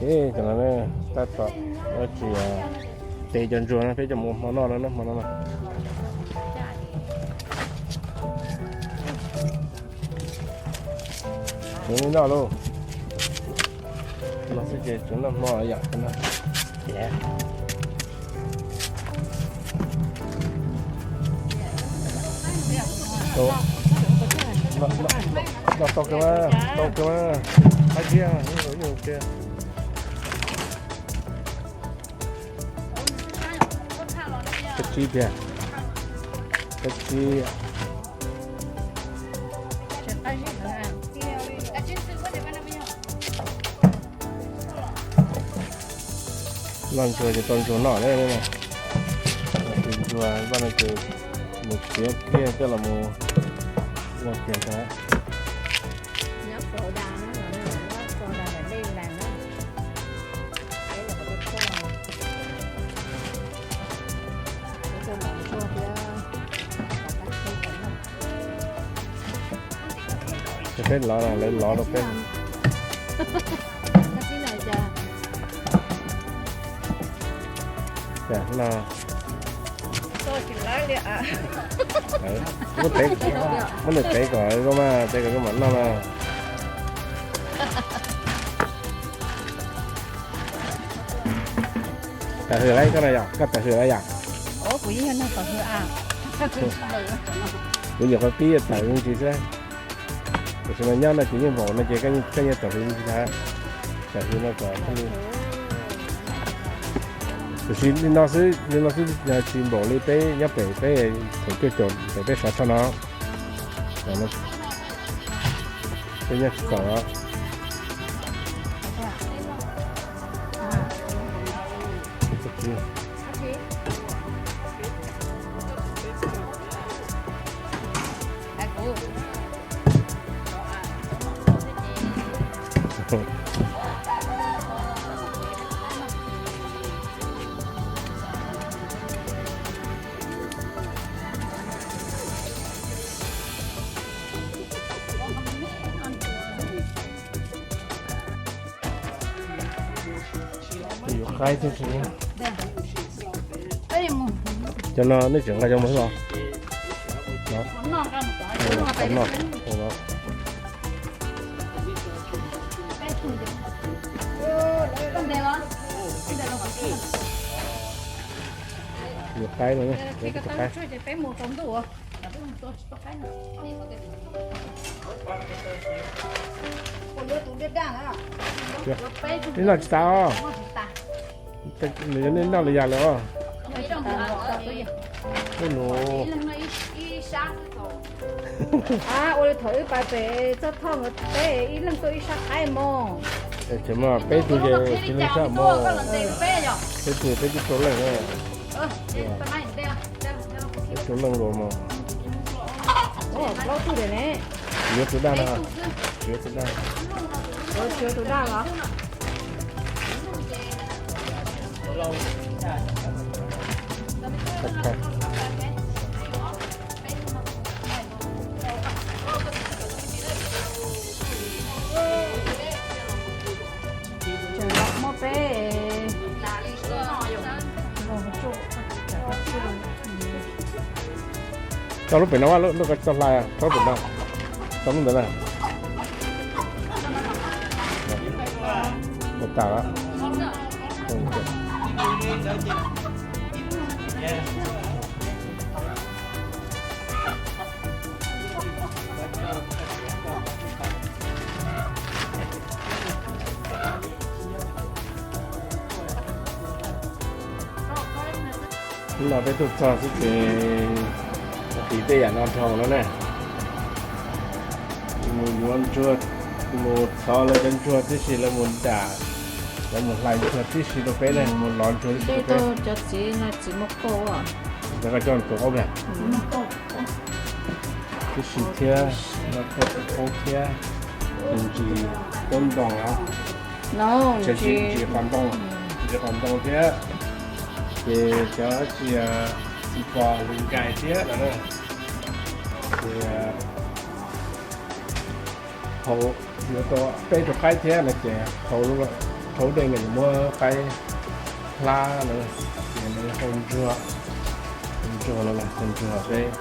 Cov no tab tom tsis tes cov ntsuag no peb coj mus ua hmo noj no, hmo no no. Tsuav noj lauj. No xwb ces tsuav noj hmo yom. Noj tau kawg mas, tau kawg mas, qab ziab, ib ua kiag. Kab tsib tiag, kab tsib. Noj ntsuag ces tau ntsuag noj ne. Ntsuag vaj no ces mus txiav kiag coj los mus ua kiag ntag. Peb lov, lawv lov rau peb. Muab tev kom zoo mas, tev kom zoo mam noj mas. Tawm hws lawm koj no yom, koj tawm hws lawm yom? Kuv nyuam qhuav pib tawm me ntsis xwb. Tam sim no nyob no ces yeej npaum no ces koj yeej tawm hws me ntsis na. Tawm hws no kom, tab sis li no xwb, li no xwb tsis npaum li peb nyob pem peb thaum cuaj caum pem peb sav tshaj no. Peb nyob tsis txaus. Yuav qaib thiab tsis. Cov no nej tseem nqa cov mus xwb los? Yuav qaib no, yuav qaib. Ib no tsis tas os. Nws yuav nej noj li yam lawm os. Ua li thaum wb pais pem txoj thoj nkawd peb ib leeg tuaj ib sab qaib mog. Ces mas peb tug ces ib leeg sab mog. Peb tug peb twb rau leej na. Peb rau leej dua mog. Plaub tug diam ne. Yuav tus daj no. Yuav tus daj. Yuav tus daj los? Tseem los muab peb. Tso lub pem no, lub ko tso hla, tso lub pem no, tso lub ntawd na. Ua tas lawm. Hnub no peb tuaj txog xwb ces tiv tej yam no dhau no na. Mus yuav ntsuag, mus thov lawv cov ntsuag tib si, lawv mus nram, lawv mus hlais ntsuag tib si rau peb ne, mus lov ntsuag tib si rau peb. Cov txiv no txiv muaj kauj. Cov ko coj tus qaub thiab. Tib si thiab, muaj kauj tus qaub thiab, tus ntsis qaub ntoo os. Ces ntsis qos ntoo, ntsis qos ntoo thiab. Ces cov tsis, tsis pom lus nkais thiab no na. Ces hauv yuav tau peb tug qaib thiab no ces hauv lub, Hau dej no ces muab qaib hlab no, ces nws hau ntsuag, hau ntsuag no, hau ntsuag peb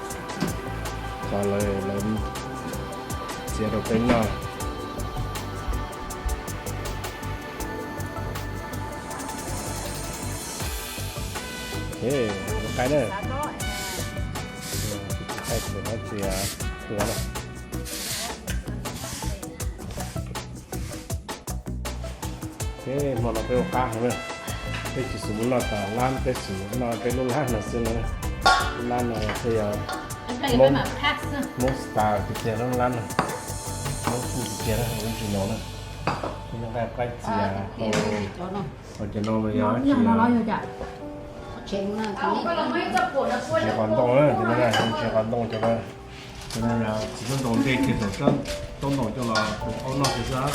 tso lawv, lawv txiav rau peb noj. Ua qaib na, qaib txiav, txiav na. Peb hmo no peb ua qab heev na, peb tsis xav mus noj tom lab, peb xav noj peb lub lab no xwb na. Lub lab no peb yog Hmoob style tiag tiag, lub lab no Hmoob kuj tiag tiag na, lub ntsis no na. Peb noj qaib txiav, hau cov no mas yog ntses qos ntoo na, cov no ntses qos ntoo cov no. Cov no yog txiv taub ntaus ntej kiag thaum taub ntaus coj los ua aub noj xwb,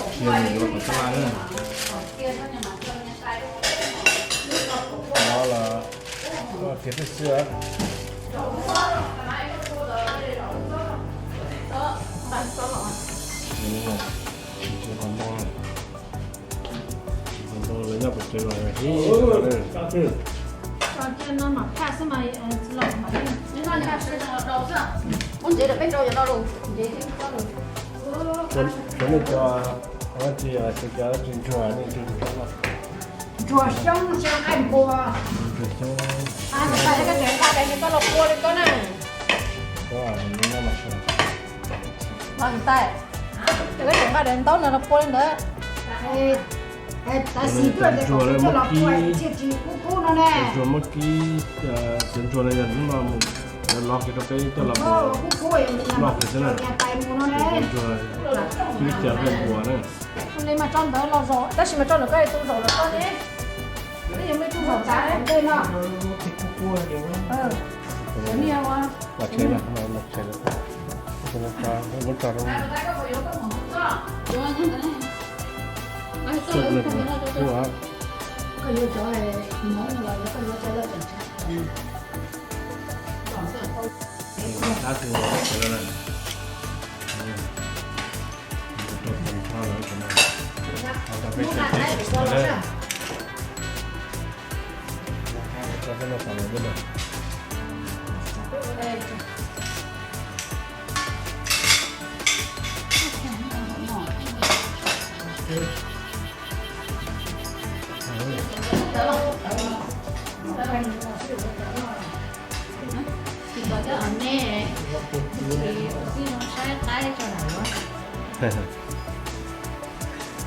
tsis yog yuav kom taj laj na. No los tiag tib xwb. Ntses qos ntoo, ntses qos ntoo lawv nyob pem tsev los hib. Cov nej cov, cov nej cov tsis ntsuag, nej ntsuag tus tau los. Ntsuag xyoob, xyoob qaib npua. Ntsuag xyoob. Koj los pua li koj na. Los tais, koj tseem nqa daim ntaub no los pua li ntawd. Tab sis cov ntsuag muab kib, ntsuag muab kib, cov ntsuag no yog hnub no mus, lawv lov kiag rau peb coj los mus noj kiag xwb na. Cov ntsuag kib cov qaib npua na. Ua li mas tso ntawd los zaum, tab sis mas tso ntawm koj tus zaum los koj ne. Koj yuav muaj ib tug zaum tsav ntej no. Koj yuav cov hmoob los yog koj yuav cov lawm tseem tshaib. Tab sis Tsis tau coj me, tsis tau saib qaib tso lawm.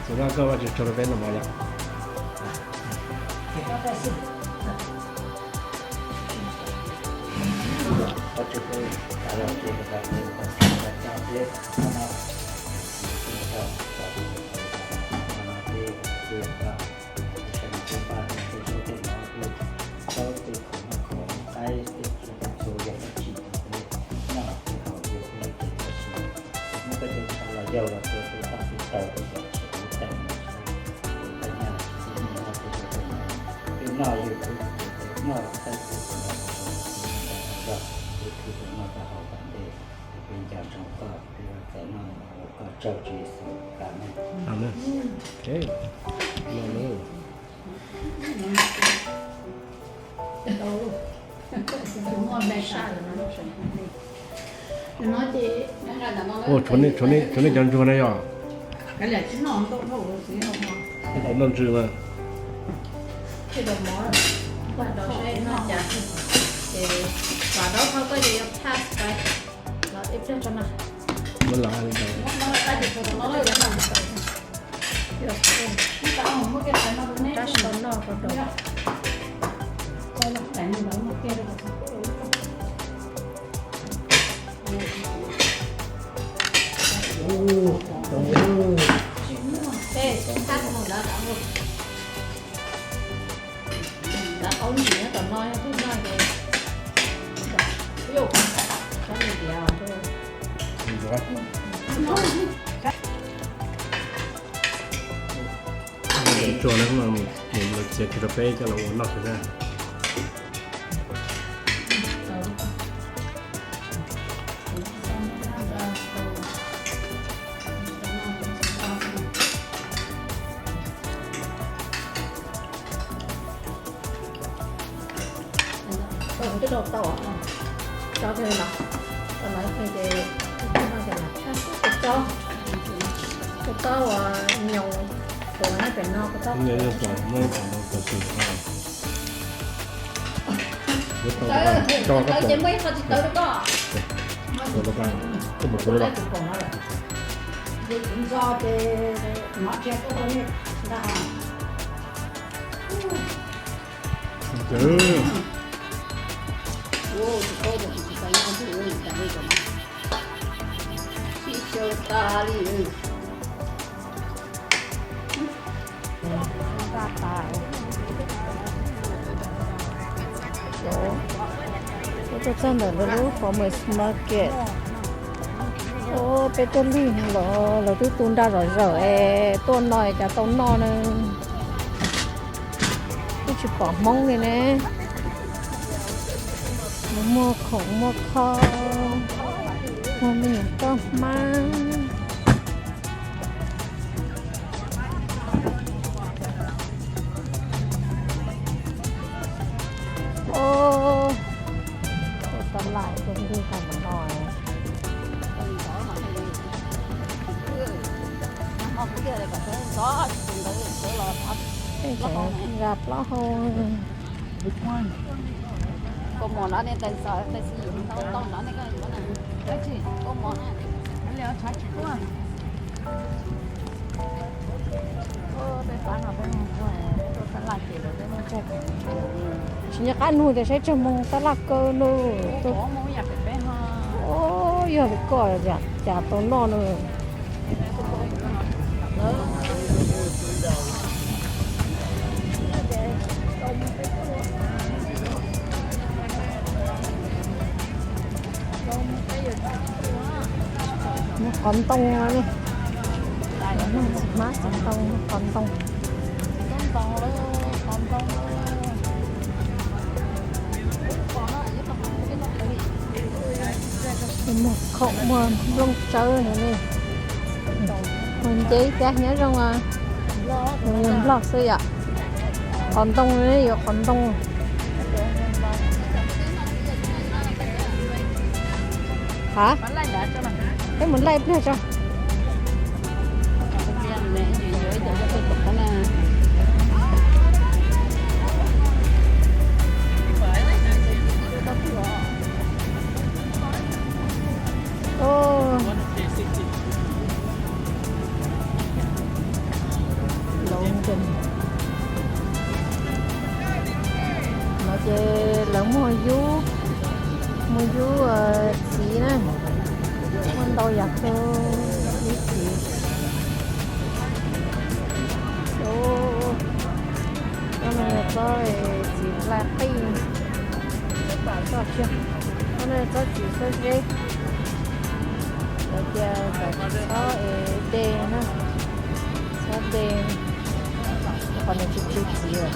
Txus no koj ua tsis tso rau peb no mas yom. Amen. Ua, tshuav nej cov ntsuag na yog. Noj ntsws mas. Muab los li ntawd. Tsuag na, lawv txiav kiag rau peb coj los ua noj xwb na. Twb rau tau, tso kiag li no, tau no ces tus tsob, tus tsob uas nyoos quav na pem no, tus tsob. Ces muaj ib qho tsis tawv rau koj. Ces kuv ntso ces hnov tshiab tuaj rau nej ntag. Sib xyaw tas li. Peb tuaj txog ntawm lawv lub farmers market. Peb tuaj lig los lawv twb tu nra zom zaws es tuaj no cas tau noj na. Twb tsis pom Hmoob li ne. Muag khoom muag kho, muag me nyuam toj hmab. Tab laj tus ntig tau mus no. Zam plaub hau. Tsis nco qab nug tias saib tsawg moos tab laj kaw no. Yog li koj cas tau noj no. Muag qos ntoo ne. Muag txiv hmab txiv ntoo, muag qos ntoo. Muag khoom muag nplooj tsawb no ne. Muag nceb thiab nyob zoo. Nws yog Nplog xwb yom. Qos ntoo ne, yuav qos ntoo. Ha, peb mus laij pliag tso. Lov nkees no ces lawv muag yub, muag yub txiv na, muaj ntau yam kawg, yub txiv. Tsob no yog tsob txiv nplai qij, tsob txiv xuab zeb, lawv tias tsob de na, tsob de, qhov nws tsis tu txiv lawm.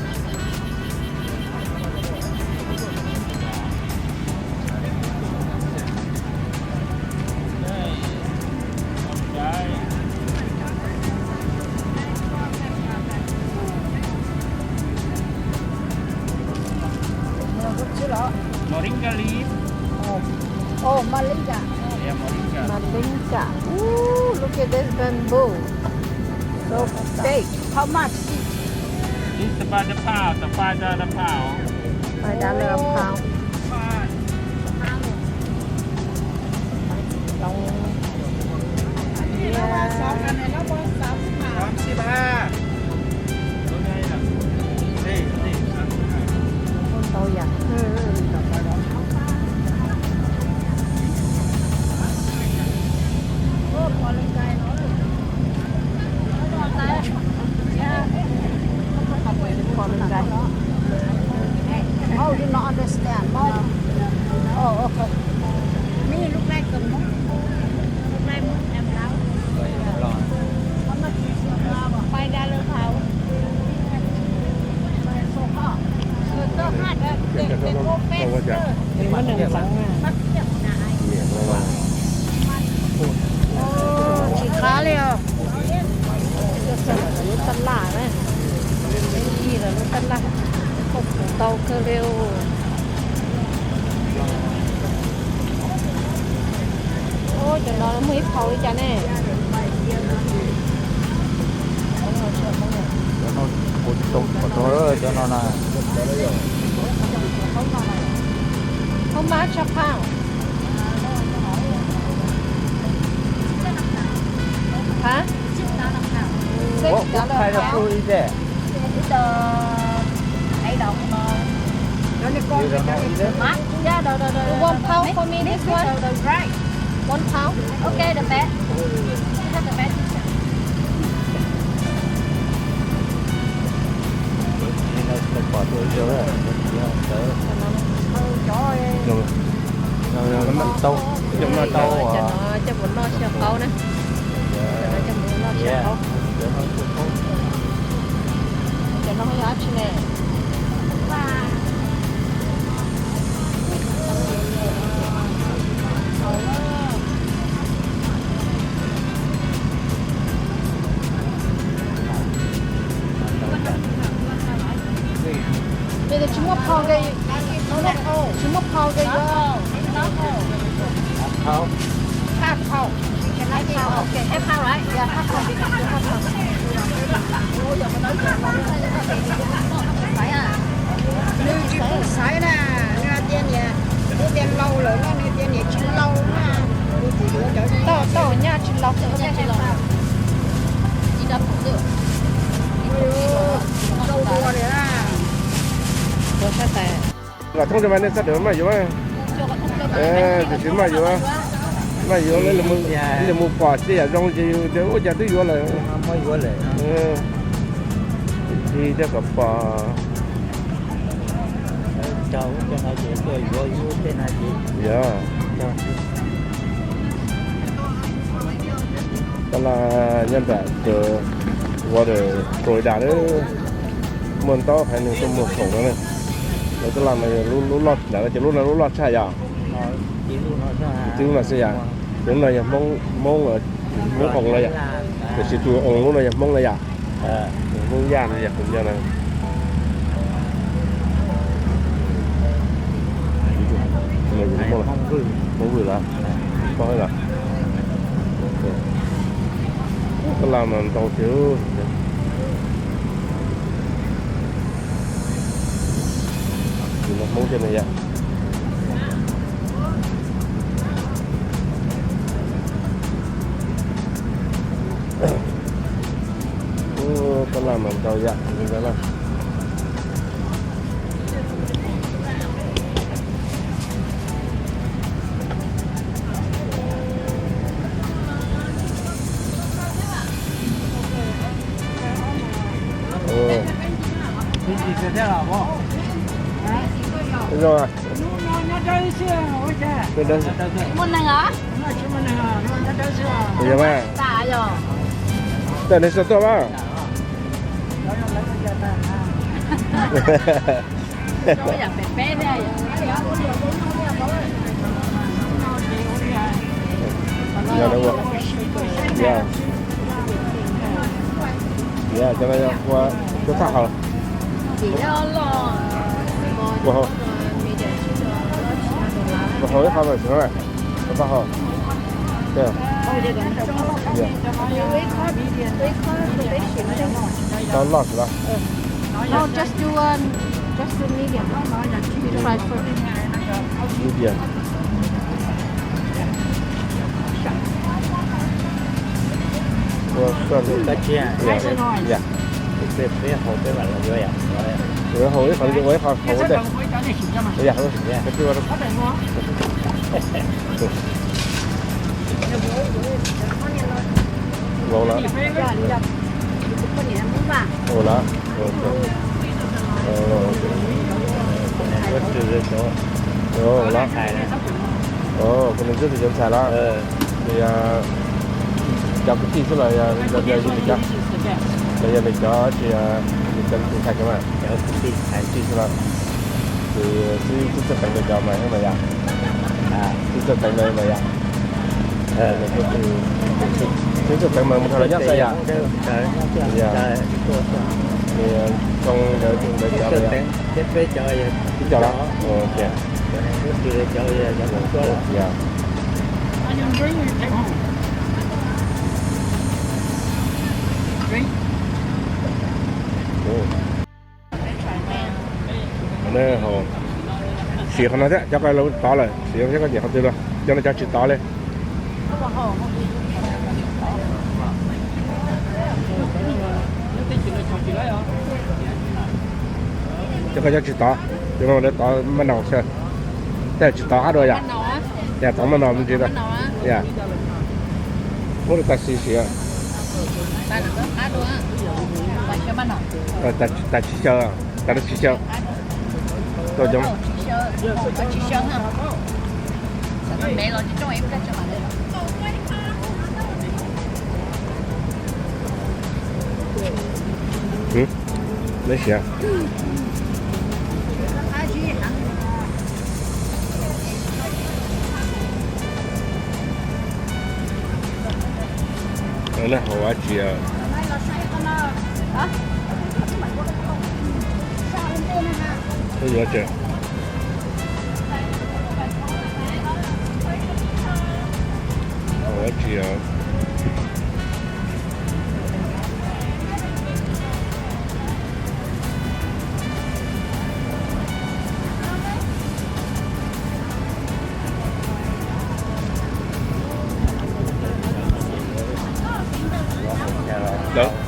Moringa leaf. Oh, oh, moringa. Yeah, moringa. Moringa. Ooh, look at this bamboo. So big. How much each? It's about the pound, the five dollar pound. Five dollar a pound. Tau. Tau yam. Oh, do not understand. Oh, okay. Me look like a monk. Look like monk and brown. Five dollar pound. Tsis qab li os. Lub tab laj na, lub tab laj, ntau kawg li os. Muaj ib phau li cas ne? Cov no, cov no na. How much a pound? Hả? What, what kind of food is that? It's, uh, eight dollar. You don't know either? Huh? Yeah, the, the, the, one pound for me, this one. One pound. Okay, the bag. You have the bag. Tau, cov no tau. Cov no coj mus noj xyaw qaub na. Cov no coj mus noj xyaw qaub. Cov no yog dab tsi ne? Nws tsis muaj phau nqe, tsis muaj phau nqe yuav. Half pound. Half pound, right? Yeah, half pound. Nws tsis pom xaiv na, nws hais tias niam, nws tias laus lawm no, nws tias niam tsis laus na. Tau, tau, nyaj tsis laus. Tsis laus. Ua li na. Kom thoob rau mas nej sawv daws maj yuav. Tiam sis maj yuav, maj yuav, ib mus pom tej yam zoo ces yus tias ua cas twb yuav lawm. Ib thiab kom pom. Yog. Tab laj nyob nram Florida na, muaj ntau haiv neeg tuaj muag khoom no na. Lawv tab laj no yog lub loj, nram no ces lub no lub loj tshaj yom. Tib lub no xwb yom. Lub no yog Hmoob, Hmoob, Hmoob oo los yom. Tiam sis tus oo lub no yog Hmoob na yom. Hmoob Yaj no yog tus nco na. Hmoob Vwm los? Paub los? Tab laj mas ntau tiag. Tus no Hmoob thiab ne yom. Tab laj mas ntau yam li ntawd na. Zoo. Muaj neeg os? Yog mas. Tej neeg xav tuaj mas. Yog, yog, cov no yog ua cov thaj hauv. Ua hauv, ua hauv ib qho mas xwb na. Ua thaj hauv. Tau loj xwb los? No, just do, um, just do medium. We try first. Medium. Ua koj li. Peb hauv peb vam los yuav yom. Ua hauv ib qho, ua ib qho hauv ua ntej. Ua yam, ua. Vau lawm. Ua lawm. Ua lawm. Kuv niam ntxawm tus cov ntxhais lawm. Ces cov kwv tij xwb los yog li cov, los yog li cov tsis, li cov tus ntxhais cov mas. Kwv tij xwb los. Ces xib xib txawj teev li cov mas mas yom. Xib txawj teev li mas yom. Xib txawj teev mas mus dhau los nyob xwb yom. Yog. Ces zoo ntawd tus ntawd cov mas yom. Ib co los? Ok. Yog. Siv qhov no thiab, cov ko tod lawm, siv thiab koj nyiam qhov twg los, cov no cov tsis tod li. Cov ko cov tsis tod, cov no lawv tod maj naus xwb. Tej tsis tod qab dua yom? Yog tod maj naus me ntsis. Yog. Muab rau tas siv siv. Tas tsis xyaw, tas tsis xyaw. Tau coob. Neb siav. Neb hauv dab tsi? Yuav tsev. Hauv dab tsi?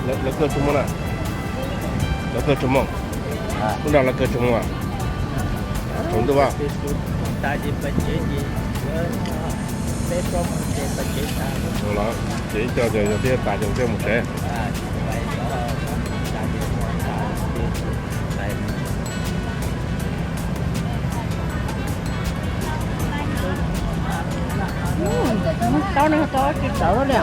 Lawv kawg tsuas moog na. Lawv kawg tsuas moog. Ub no lawv kawg tsuas moog. Tsaus ntuj. Ces coj ces yog tias tas ces thiaj mus tsev. Taub no taub tsis tawv li.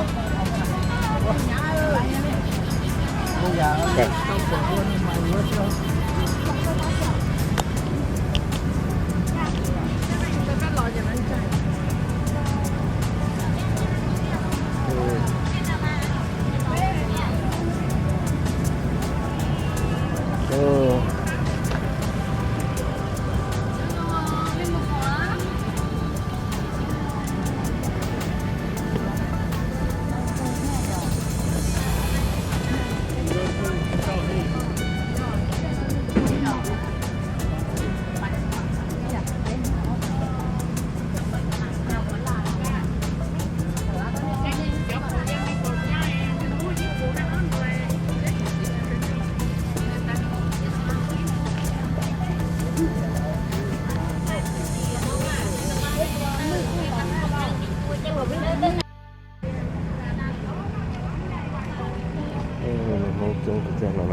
Hmoob coob kawg no,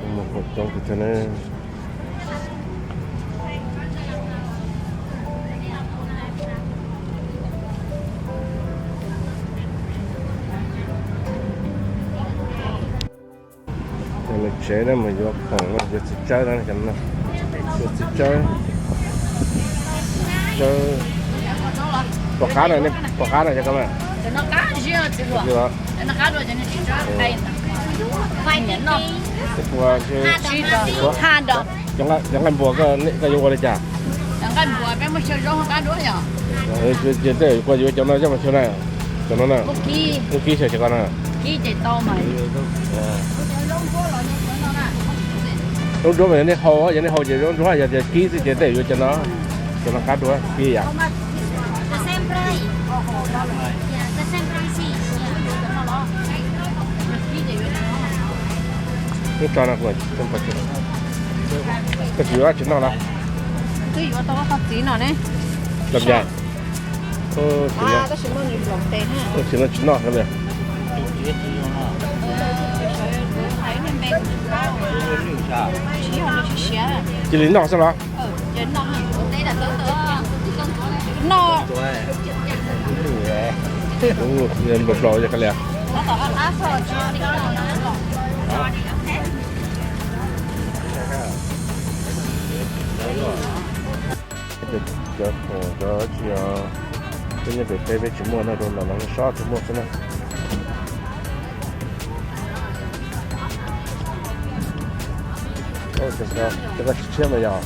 Hmoob coob kawg thiab ne. Cov lawv tsev no mas yuav khoom no, yuav txiv tsawb no, yuav txiv tsawb. Tsawb. Pom qab no, pom qab no cov ko mas. Cov nqaij npua koj yuav ua li cas? Ces tej koj yuav cov no coj mus xyaw na. Cov no na. Muab kib xyaw ces ko na. Zaub ntsuab mas yog nej hau, yog nej hau ces zaub ntsuab, yog tias kib xwb ces tej yuav cov no. Cov no qab dua kib yom. Twb tso no kuv, koj tsis yuav dab tsi noj los? Twb yuav tau txiv no ne. Los cas? Tab sis no tsis noj li. Cia li noj xwb los? Noj. Npau plaus yog ka lias. Cov khoom cov tsis, peb nyob pem teb peb tsis muaj no, rau ntawm no sob tsuas muaj xwb na. Cov ko tsis tshiab mas yog.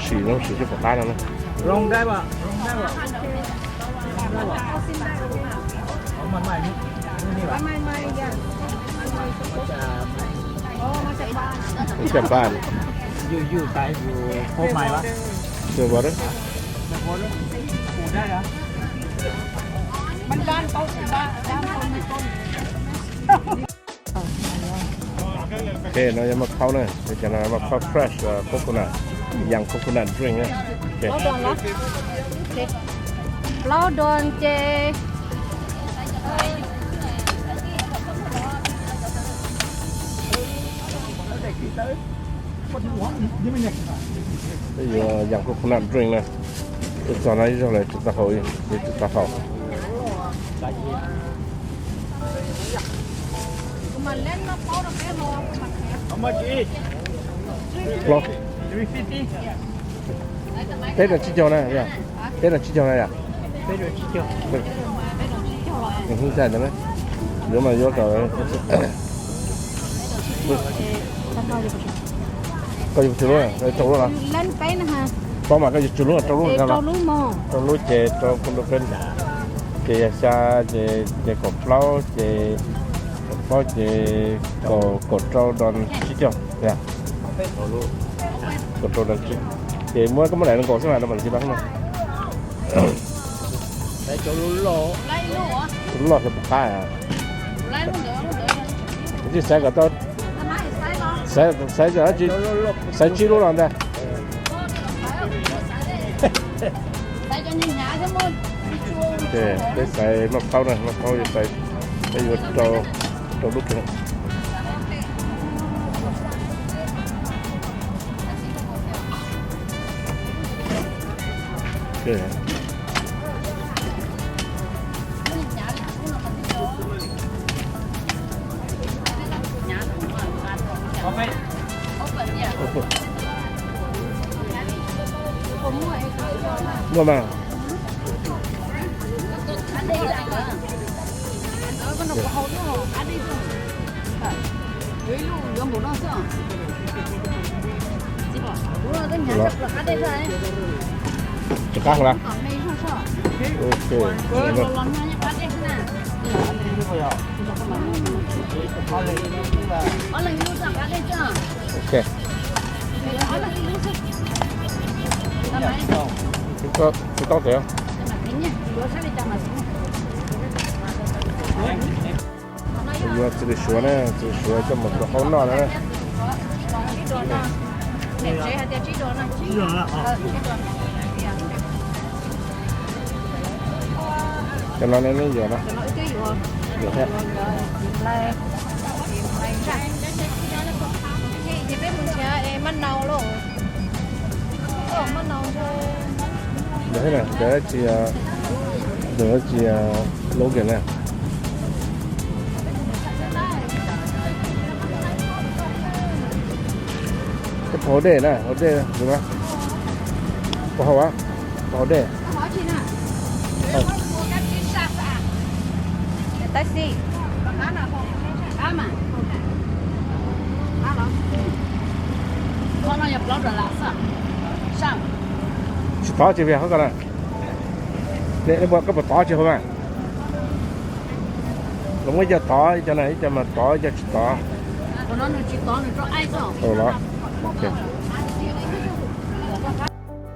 Sim no sim cov pom qab no na. Ib caj npab. Ok, no yog maj khaub na, cov no maj khaub fresh coconut, young coconut drink na. Plaub doos ces yuav young coconut drink na. Ib txog no ib zaug lawm tsis tau haus, tsis tau haus. Plaub, peb rau tsib caug na yom? Peb rau tsib caug na yom? Ntawd yuav mas yuav rau, koj yuav tsum lub, rau lub los? Paub mas koj yuav tsum lub, rau lub, rau lub ces rau, ces yog xya, ces kaum plaub, ces kaum plaub ces kaum, kaum rau rau tsib caug. Kaum rau rau tsib, ces muab, koj muab daim no nkaus xwb mas no mam li tsis paub no. Lub loj xwb puas qab. Tsis xaiv kom tau, xaiv, xaiv tsib lub los ntag. Peb xaiv maj khaub na, maj khaub yuav xaiv, peb yuav rau, rau lub kiag. Muaj mas. Tsis qab los? Ok. Ok. Tsis tau tiag. Yuav txiv lws suav na, txiv lws suav coj mus rau qaub noj na. Cov no ne, yuav no. Yuav thiab. Ntawd thiab na, ntawd tsis, ntawd tsis Logan na. Puas haus dej na, haus dej, puas haus, puas haus dej? Tsis tov tsis vim qhov ko na. Koj puas tov tsis haus mas? Los muab ib co tov, ib co na, ib co mas tov, ib co tsis tov. Los,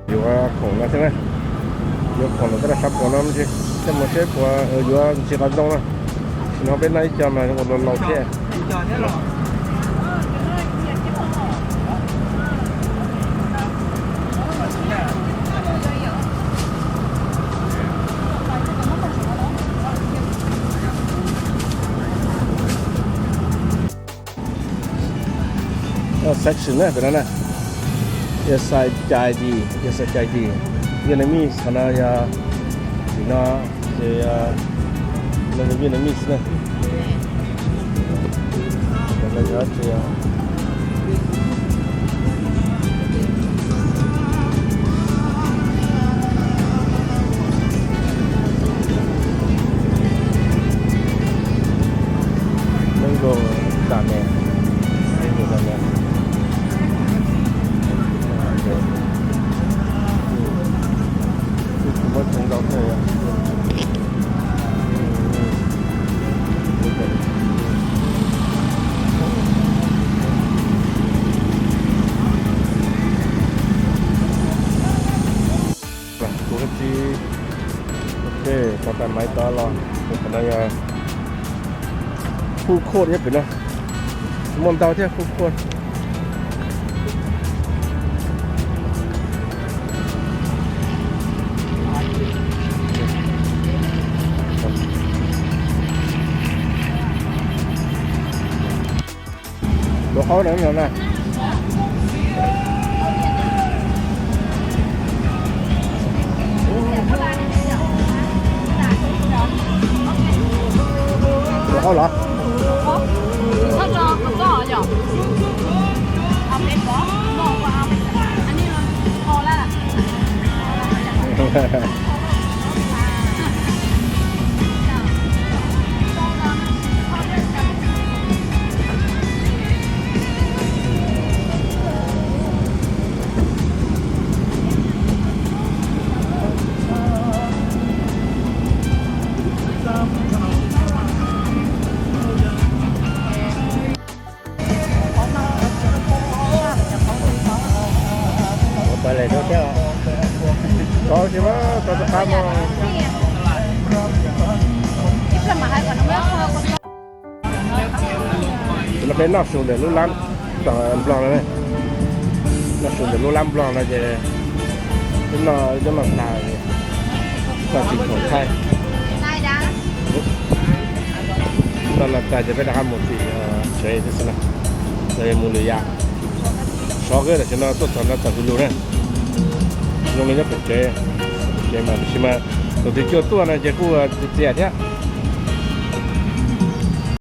yuav khoom no xwb na. Yuav khoom no, tej laj sab pos no me ntsis, coj mus seb puas yuav ntsis qos ntoo na. Sim no peb noj ib co mas zoo ua laus laus thiab. Section na, pem no na, yog xais cai di, yog xais cai di, Vietnamese, qhov no yog, tim no ces yog Vietnamese na. Qhov no yog ces yog Kuv tsis, ok, tau tais maiv tod los, qhov no yog food court nyob pem no, muaj ntau thiab food court. Lub qhov no na. Lub qhov los. Ua pais lawm thiab. Tau tsis muab tau rov qab mus. No peb noj su ntawm lub lab Nplog no, noj su ntawm lub lab Nplog no ces twb noj, twb noj tas, noj tsis khoom thaij. Noj no tas ces peb rov qab mus tim tsev thiab xwb na. Mus lwm yam. Sov kawg tam sim no tuaj txog no txog hwv lug na. Zoo li nyob pem tsev, tsev mas tiam sis mas tus twg coj tuaj no ces kuj txias txias thiab.